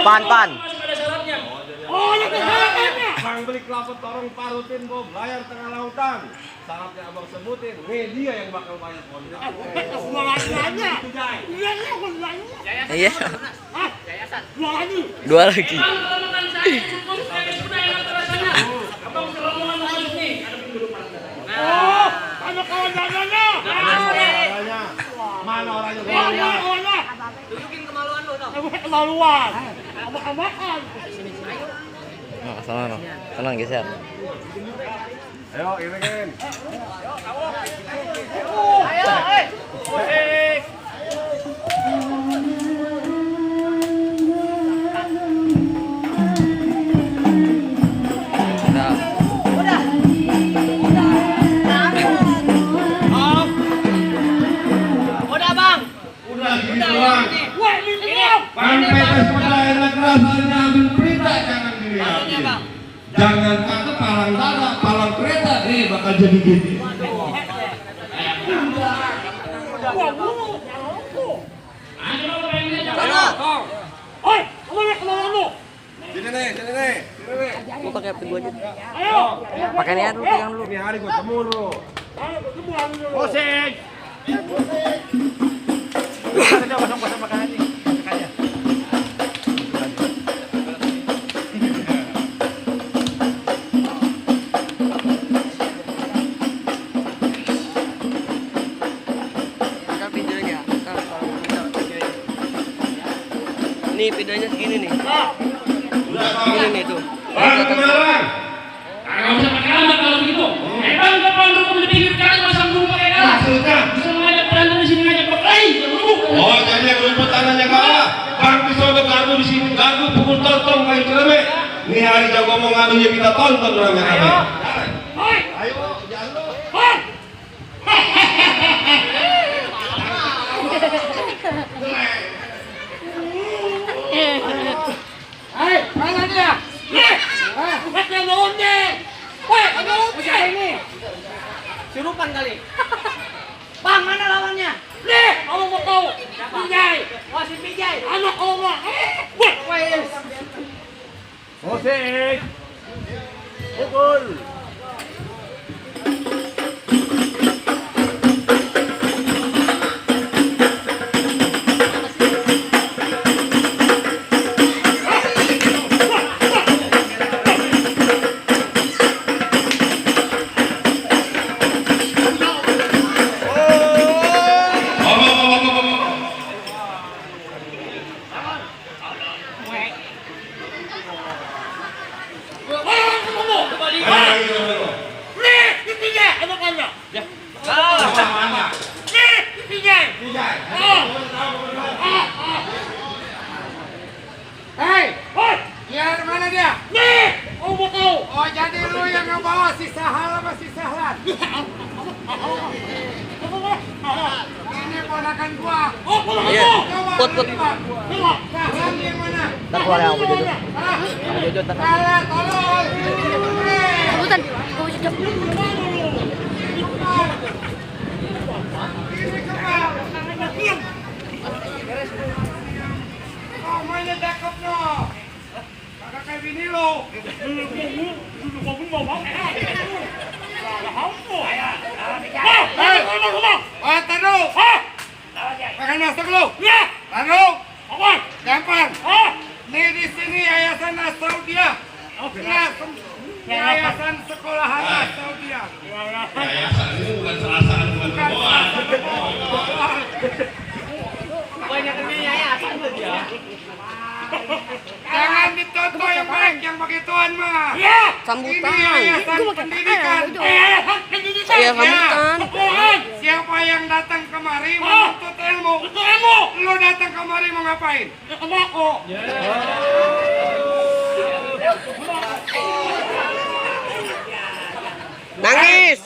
Pan. Oh, yang syaratnya. Bang beli kelapa torong parutin Bob, layar tengah lautan. Syaratnya abang sebutin, media yang bakal bayar kontrak. Semuanya. Iya, semuanya. Iya. Hah? Dua lagi. 2 lagi. Oh, ada kawan dadanya. Mana orangnya? Mana? Tunjukin kemaluan lu dong. Kemaluan. Abang-abangan. Sana. Tenang geser. Ayo, iringin. Ayo, hei. Musik. Udah, Bang. Udah gitu doang. Wah, ini Bang. Pantai daerah keras ambil berita jangan dilihatin. Jangan kata palang dada, palang kereta, bakal jadi gini. Oi, kemana lu? Sini nih. Gua pakai HP gua aja. Ayo. Pakai ini dulu, pegang dulu. Ini hari gua temu dulu. Ayo, ketemuan dulu. Musik. Pasang makan ini. Nih videonya segini nih. Udah Ini nih tuh. Bang, kenalan. Nggak usah pakai alamat kalau begitu. Emang kapan lu mau dipikir kan pasang dulu pakai alamat? Maksudnya? Bisa ngajak berantem di sini ngajak berkelahi, berburu. Oh, jadi yang rumput tanahnya kalah. Bang Pisoto gardu di sini, gardu pukul tontong kayak cereme. Nih hari jago mau ngadunya kita tonton rame-rame. Oi, Ayo, jangan lu. oi. Hei, mana dia? Nih, bukan yang lawan deh. Woi, ada apa ini? Surupan kali. Bang, mana lawannya? Nih, kamu mau tahu? Pinjai, Wah, si Pijay. anak kamu mah. Woi, Wes. Musik. Pukul. nih, pinjai, anak kamu. Nih, pinjai. Hei, Woi, biar mana dia? nih, kamu mau tahu? Oh, jadi lu yang ngebawa si Sahal sama si Sahlan. Ini ponakan gua. Oh, kalau Iya. kamu. Coba Put. lu coba. Tengok. Sahlan yang mana? Ntar keluar yang aku jodoh. Hah? Aku jodoh ntar. Sahlan, tolong. Sebutan, kau cocok. Ini coba. Oh, mainnya cakep no. Kagak kayak bini lu. Hei, ngomong. Oh, taruh. Pakai nasib lu. Ya, Taruh. apa? Gampang. Ah, Nih di sini Yayasan Nasraudia. Yayasan Sekolahan Nasraudia. Yayasan ini bukan serasaan, bukan kebohongan. Banyak ini yayasan tuh dia. Jangan dicontoh yang baik yang begituan mah. ya. Sambutan. Ini Yayasan Pendidikan. Pendidikan. Iya, sambutan. Apaan? Siapa yang datang kemari menuntut ilmu? Untuk ilmu. Lu datang kemari mau ngapain? Sama aku. Nangis.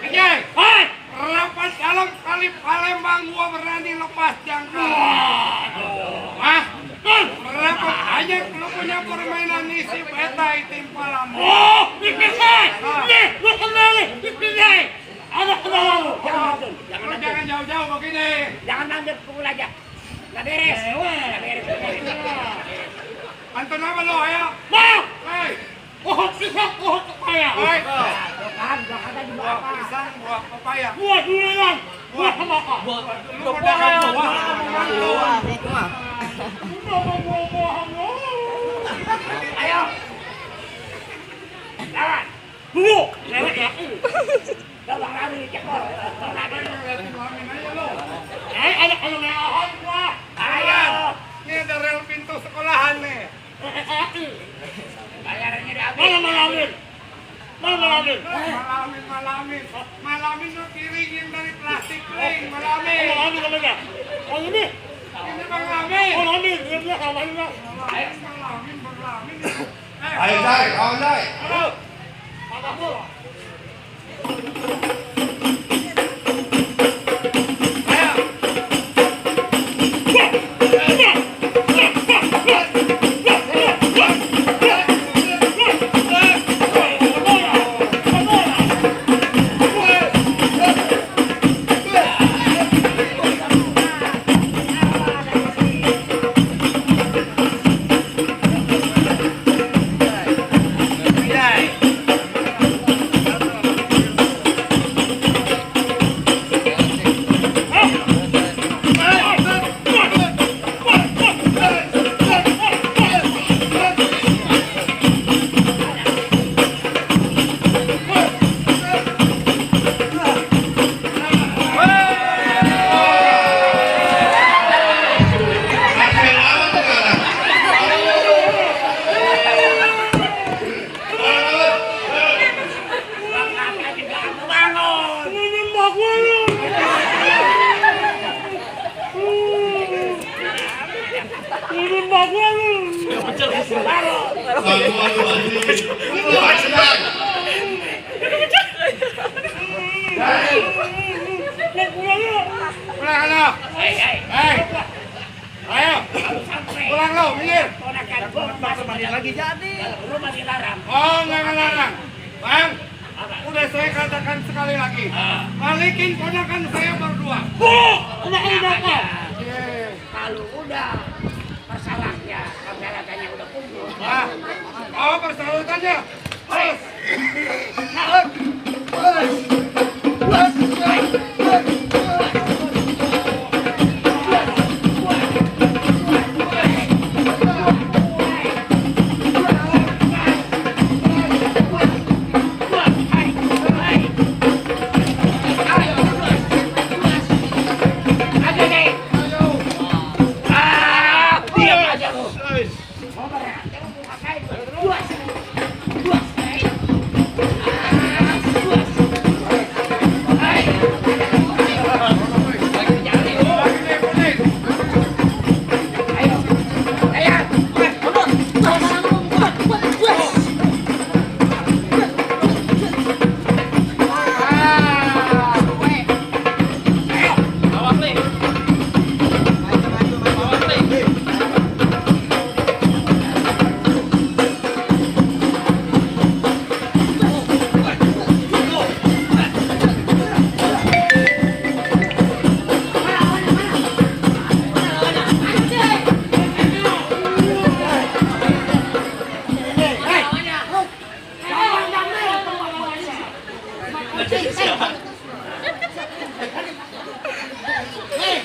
Kijai, Hei. berapa dalam kali Palembang gua berani lepas jangkar? Hah? Berapa banyak lu punya permainan isi peta timpalanmu? Oh, dipilih. Nih, lu kembali. Dipilih. Ada kenalan lu. Lu jangan jauh-jauh begini. Jangan manggil pukul aja. Nggak beres. Nggak beres. Anton apa lo, ayo? Mau! Hei, Pohon pisang, pohon pepaya. hei. Buah pisang, buah pepaya. Buah durian, buah semangka. Lu pedagang buah, pedagang buah. Ayo. Lawan. Dulu. Lewat ya. Lawan lari cekor. Ayo kalau ngehon gua. Ayo. Ini ada rel pintu sekolahan nih. Bayarannya diambil. Malamin. Malamin. Malamin lo kiringin dari plastik ring, malamin. Malamin namanya. Oh ini. Ini Bang Lamin. Malamin. Dia sama juga. Malamin. Ayo Dai, kawan Dai. Halo. Matamu. Ayo. Pulang lo. Hei. Ayo. Pulang lo, minggir. Lagi jadi. Rumah dilarang. Oh, nggak ngelarang. Bang, udah saya katakan sekali lagi. Balikin ponakan saya berdua. Udah kau. Kalau Udah. Masalahnya, persyaratannya udah kumpul. oh persyaratannya. Terus.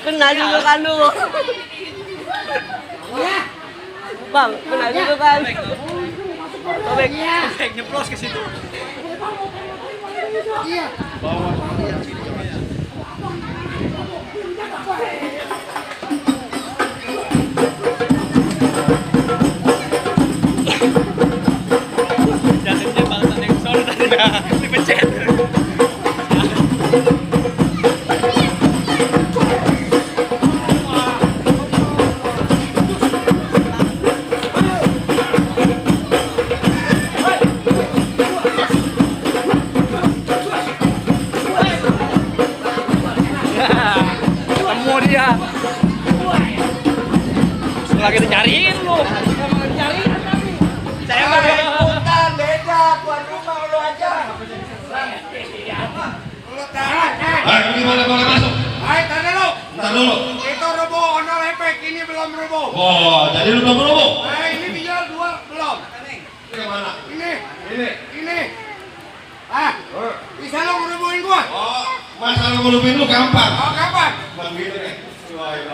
Kena juga kan lu. Bang, kena juga kan. Sobek. Nyeplos ke situ. Jatuhnya balasan yang soal tadi dipencet. Ketemu dia. Lagi dicariin lu. Dicariin tapi. Saya mah Bukan, beda. Tuan rumah lu aja. Lu tahan. Ayo, ini boleh masuk. Hai, tanda lu. Ntar dulu. Itu rubuh, honor efek. Ini belum rubuh. Oh, jadi lu belum berhubung? Nah, ini biar sini. Ini. Ah, bisa lo ngerebuin gua? Oh, masalah ngelupin lu gampang. Oh, kapan? Bang gitu nih. Wah, iya.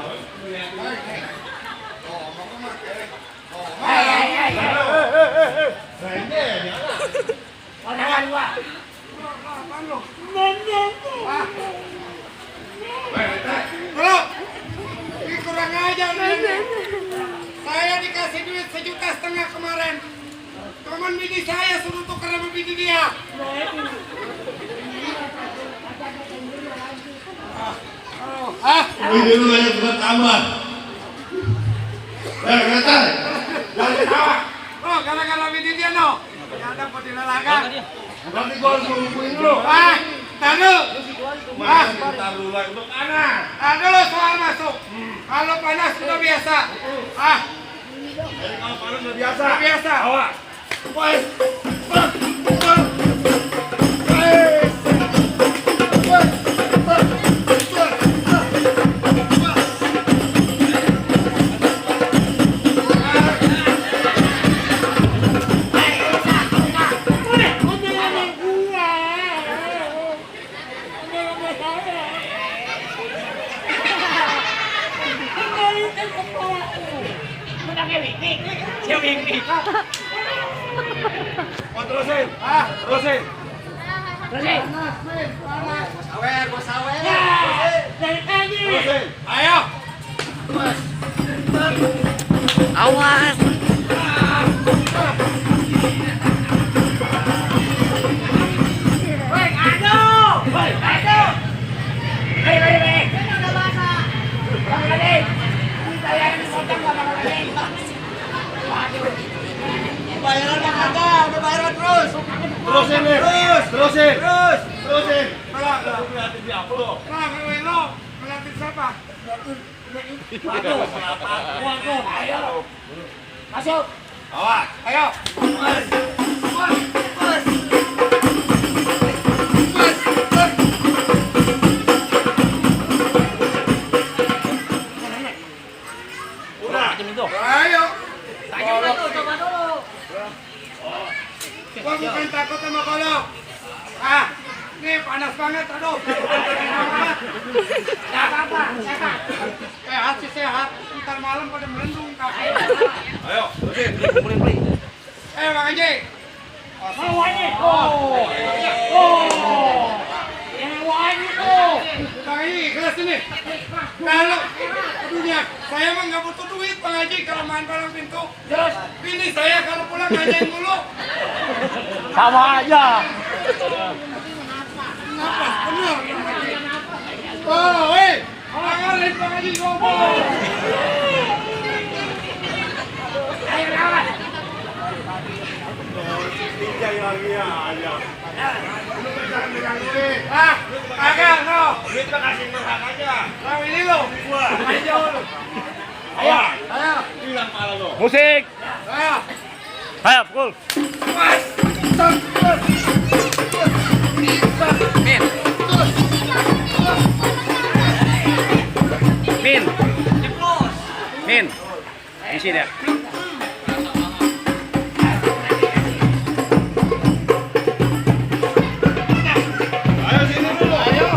Halo, ini kurang ajar nih. Saya dikasih duit 1,5 juta kemarin. Teman bini saya suruh tuker sama bini dia. Ini dulu banyak tukar tambah. Kata. Jangan ketawa. Oh, gara-gara bini dia no. Gak ada petilalangan. Berarti gua harus ngelupin lu. Tahu. Bentar dulu lagi untuk anak. Dulu soal masuk. Kalau panas sudah biasa. Jadi kalau panas udah biasa. Sudah biasa. Awas. Woi. Terusin. Terusin. Terusin. Ayo. Awas. Bayaran mah kagak, udah bayaran terus. Terusin nih. Terusin. Terusin. Ngeliatin siapa lo? Ngeliatin siapa? Ayo. Masuk. Awas. Ayo. Ayo. Coba dulu. Gua bukan takut sama kolok. Ini panas banget, aduh. Gak apa-apa, sehat. Sehat sih sehat. Ntar malam pada melendung kaki. Ayo, terusin. Bang Haji. Bang Haji, kelas ini. Kalau dunia, saya mah nggak butuh duit Bang Haji kalau main palang pintu. Bini saya kalau pulang nanyain dulu. Sama aja. Kenapa? Bener. Oh, weh. Dengarin Bang Haji ngomong. Ayo lawan. Agak, no. Duit mah kasih berhak aja. Bang ini lo. Ayo. Ayo. Ayo. Hilang pala lo. Musik. Ayo. Ayo, pukul. Min. Isi dia. Ayo sini dulu. Ayo.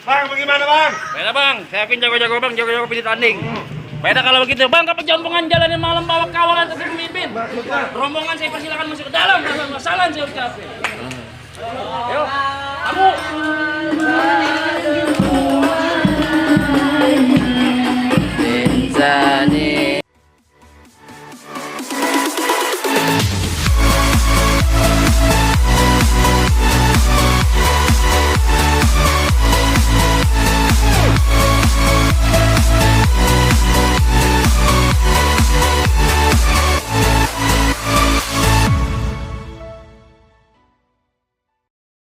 Bang, bagaimana bang? Beda bang, saya yakin jago-jago bang, jago-jago pilih tanding. Beda kalau begitu bang, kepenjampungan jalanin malam bawa kawalan ke pemimpin. Rombongan saya persilakan masuk ke dalam, masalah saya ucapin. Ayo, kamu. Insan